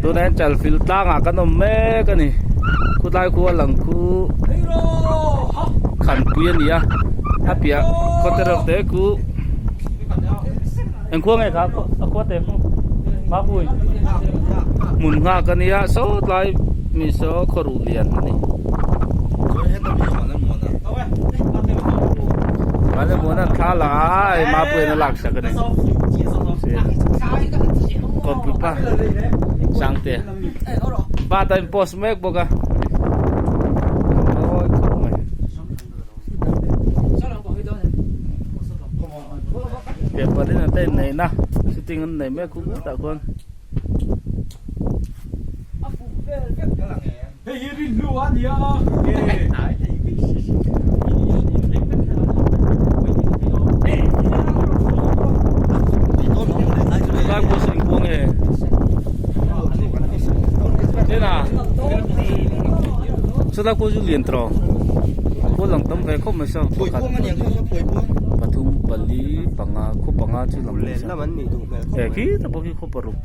Tunah hian Chalfilh tlangah kan awm mek a ni. Khawtlai khua lang khu khanpui a ni a, a piah khaw te reuh te khu eng khua nge kha a khua te khu Mapui hmun nghak a nia sawtlai mi saw khaw ruh lian a ni. Mahni muan an thla la a hei Mapui an a lak sak a ni. Kawmpui pa Sangte bat a in post mek bawk a mawi khawp mai paper in an ta in neih na sitting an nei mek khu tah khuan. Chulai pawh chu lian tawh khaw lang tam ve khawp mai saw pakhat pathum pali panga khaw panga chu lang e khi ta pawh khi khaw paruk.